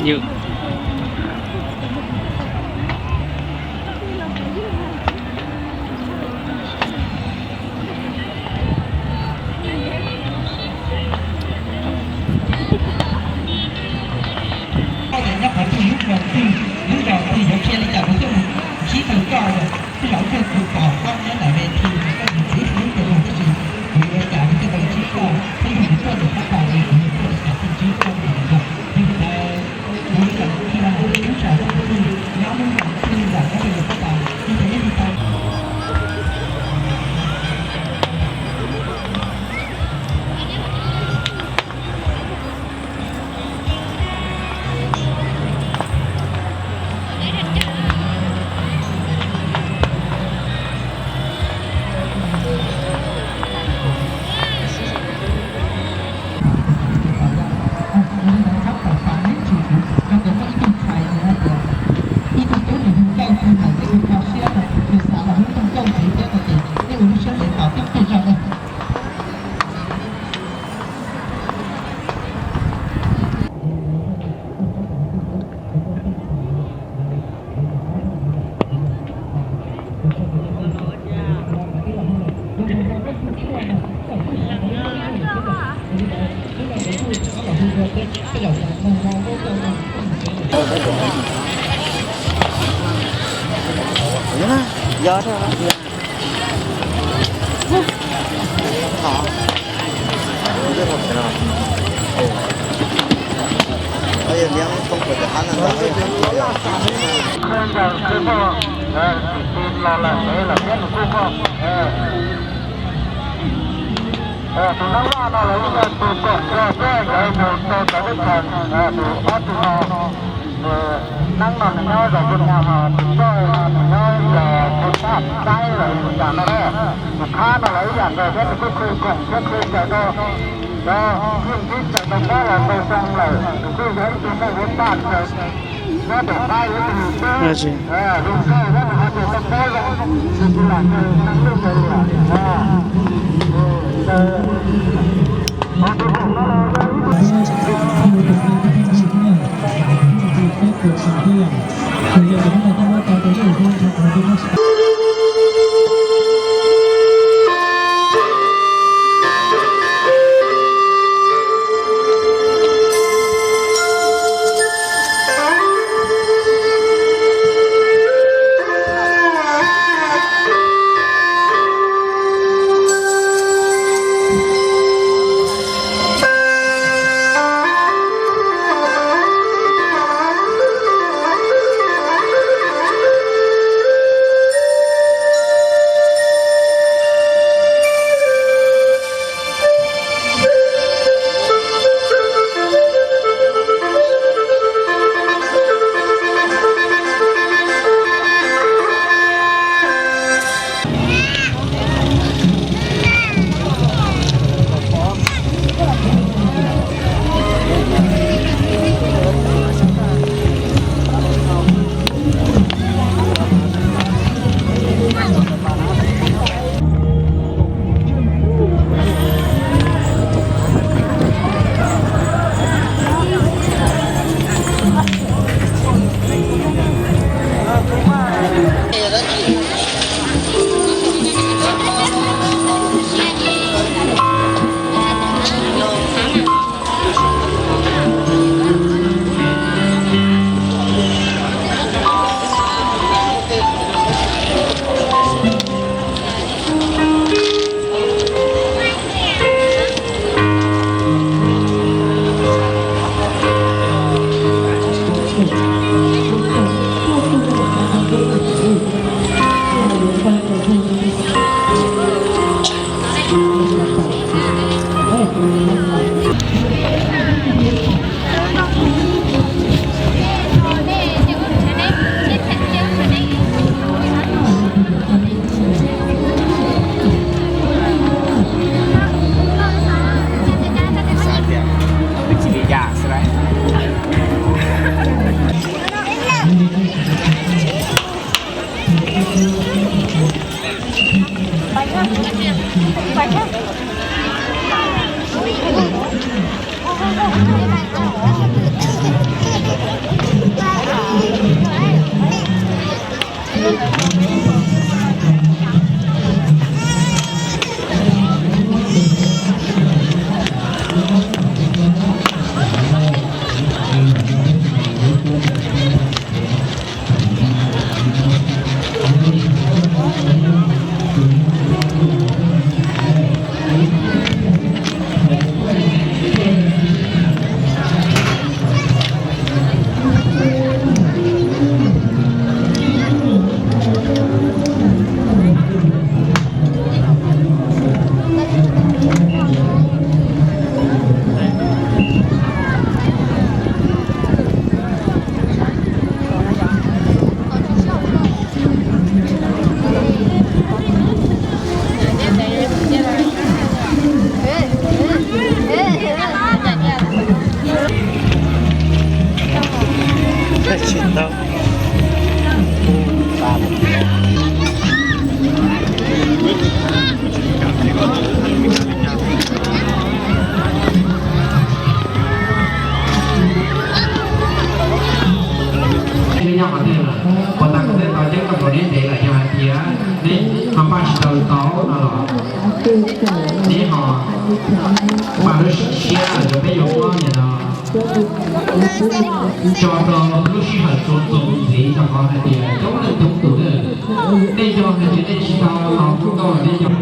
Yog nyob qhov twg, lub zos twg, lub zos twg yuav qhia li cas kuv thiaj mus ntsib tau koj. Tej zaum ib pliag kuv pom koj nyob ntawm ve thi, koj mus txog ib lub cov lus tab sis kuv yuav ua cas kuv thiaj tau ntsib koj, thiab yog kuv tuaj ntawm phab ntawd es kuv yuav tuaj li cas thiaj ntsib koj no los yog. Yog li ntawd, kuv ib yam li qhia rau lub zos rau tus twg nyob lub zos twg los nyob rau yus phab ntawd, ib pliag ib pliag tau. Ib tug tub nws hu nkauj ntawm nej hu kho siab, nws xav los hu ib tug nkauj ntxiv thiab no ces nej ua lub siab ntev tos tib pliag zog na. Yog thiab. Tus Nab Vaj no los yog tus koom nrog peb yawg mus rau cov teb chaws tus ob tug no. Neeb no nws nyob zos Phu Nyas, ho tus Tsoj no nws nyob zos Phu Thaj Taib los yog tus cas no na. Tus Khab no los ib yam nkaus thiab, nws kuj qhia koom thiab qhia cawm rau, cov phooj ywg txawm tau paub los tau zoo lawm, nws kuj yog ib tug neeg ua paj ntawd nyob tom qab ib tug tub zoo nkauj thiab nws ho tseem tau paub zoo, nws tsis lam nws neeg lwj nkaus li. Nyob qhov twg lawm? Puas tas kuv thiaj tau ceeb rau neb ntev lawm, yog hais tias neb ho npaj tsis tau tau no los neb ho npaj lub siab lawm rau peb yuav muab nim no tso rau lub sij hawm txuas tus ntxiv, rau qhov hais tias coob leej coob tus na, nej yog hais tias nej tsis tau los kuj tau, nej yog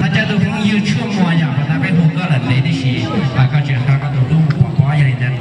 Koj coj tus phooj ywg tshuaj muag yom, qhov no peb hu koj lawm ntev tib si, koj tseem xa koj tus hlub mus pov pob yog li ntawd.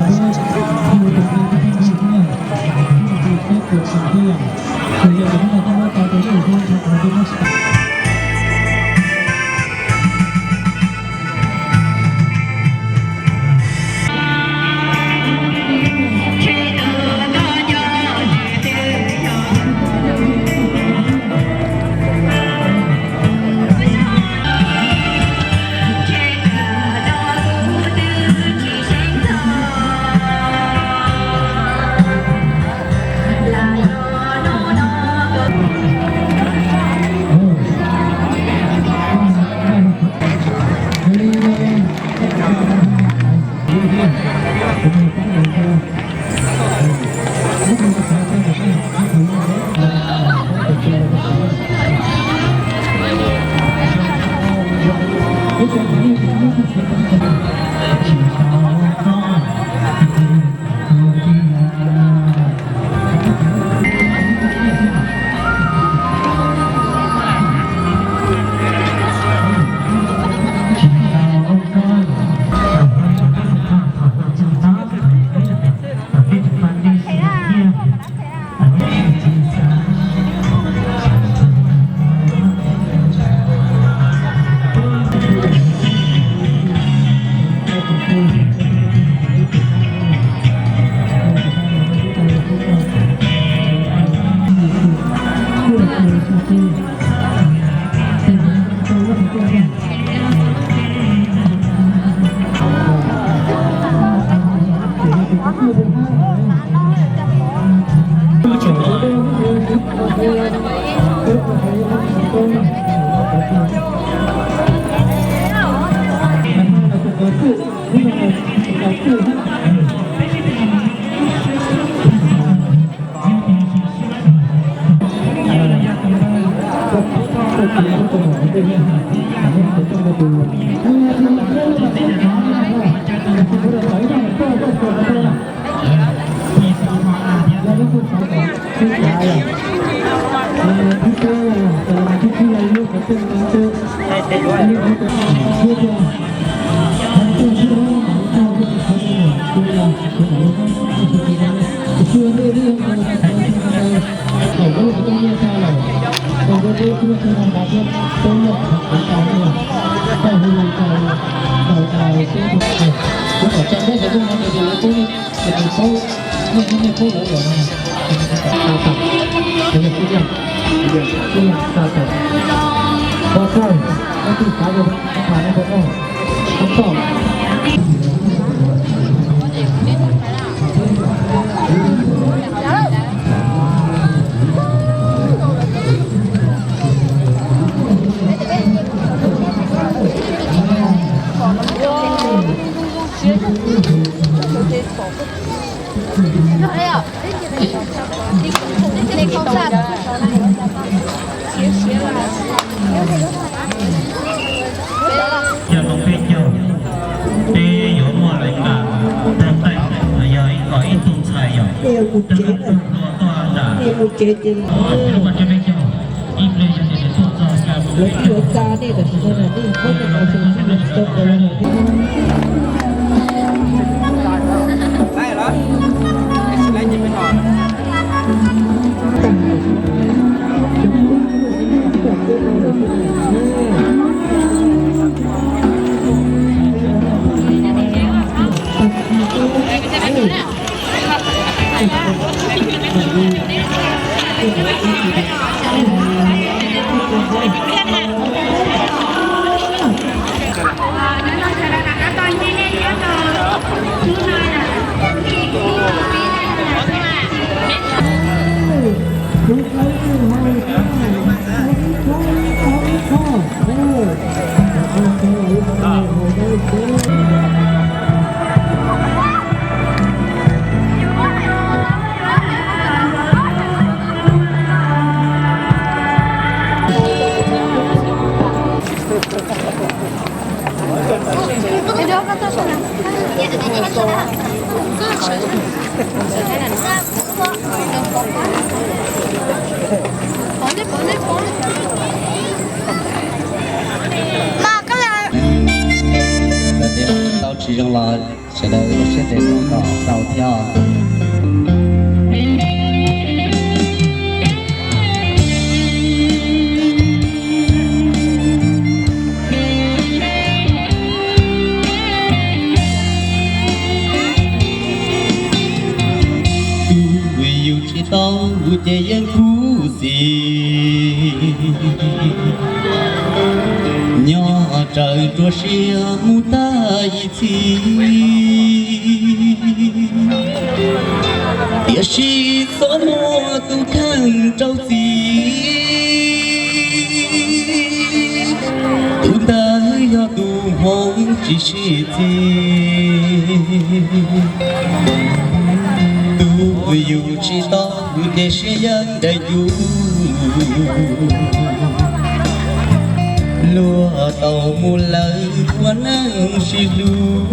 Cov hmoob peb caug, peb yuav muaj leej kam tag teej, yog ib qho ib tug ntxhais yom, tag teej tug hluas tuaj nram. Lub peb caug, ib pliag yog tias nws tuaj txog, lawv twb yuav tsa nej tam sim no na, nej muab nej qhov xyoo tsis tau tau los. Tau tsis zoo los sawv daws ua siab ntev mus kom tau thiab. Kuv yug tsis tau ces yeej khuv xim, nyob raws rua siab mus tag ib txhis. Tiam sis txhob muaj tus kheej rau txim, tus ntawd yog tus hmoov tsis sib txim. Tus yug tsis tau ces siab yeej daim ncuv, luag tau mus lawm ua neej sib hlub.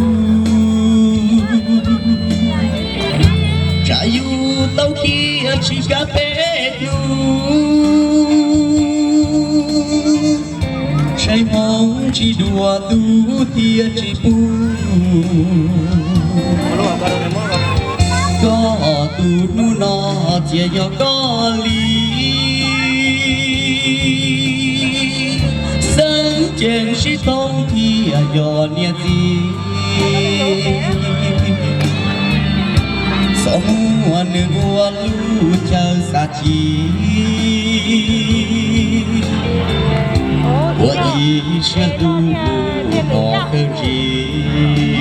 Tsam yus tau kiag tsis kav peb hnub, saib hmoov tsis dua tus thiaj tsis pub. Koj tus hnub no txias yog koj li, xeeb ceem sib tau thiaj yog niam txiv. Txhob muab nws ua lub chaw xav ci, Ua ib siab hlub mus kom kawg ntsis,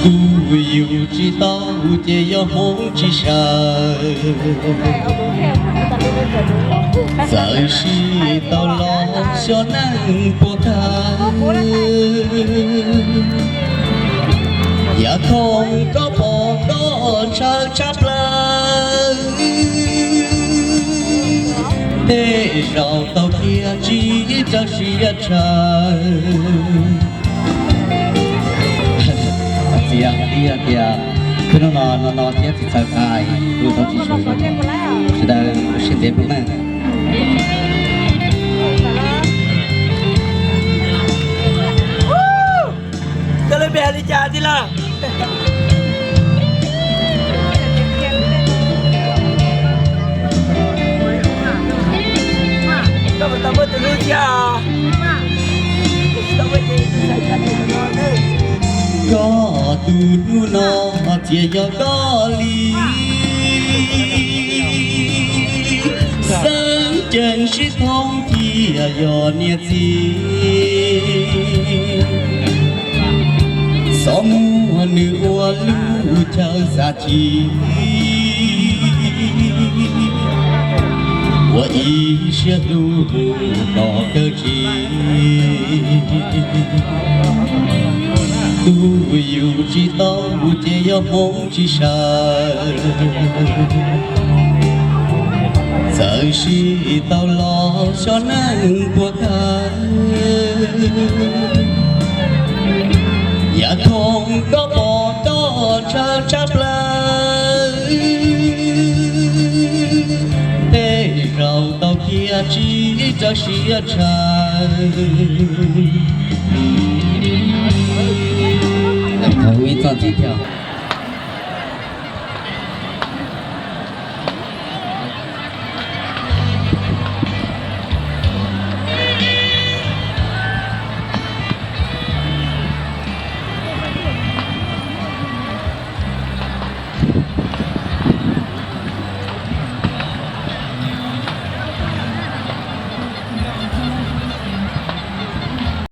tus yus tsis tau ces yog hmoov tsis sawv. Txawm sis tau los xyov neeg puas kawg, yav khoom koj pom koj ntshaw tshaj plaws. Tej zaum tau kiag tsis txawj siab tshaw. Txiv, txiv tias, hnub no no no thiab txiv txawv qais, kuv tau tsis tshua zoo, sawv daws ua siab ntev mloog na. Coj lawv pem hais li cas tij laug? Koj puas tau muaj tus hlub thiab? Koj tus hlub no txiav yog koj li, xeeb ceem sib thooj cia yog niam txiv. Xov muag nws ua lub chaw xav chim, ua ib siab hlub mus kom kawg ntsis. Tus yus tsis tau ces yog hmoov tsis sawv. Txawm sis tau los xyov neeg puas kawg, yav khoom koj pom koj ntshaw tshaj plaws. Tej zaum tau kiag tsis txawj siab tshaw. Ib txoj ntxiv thiab.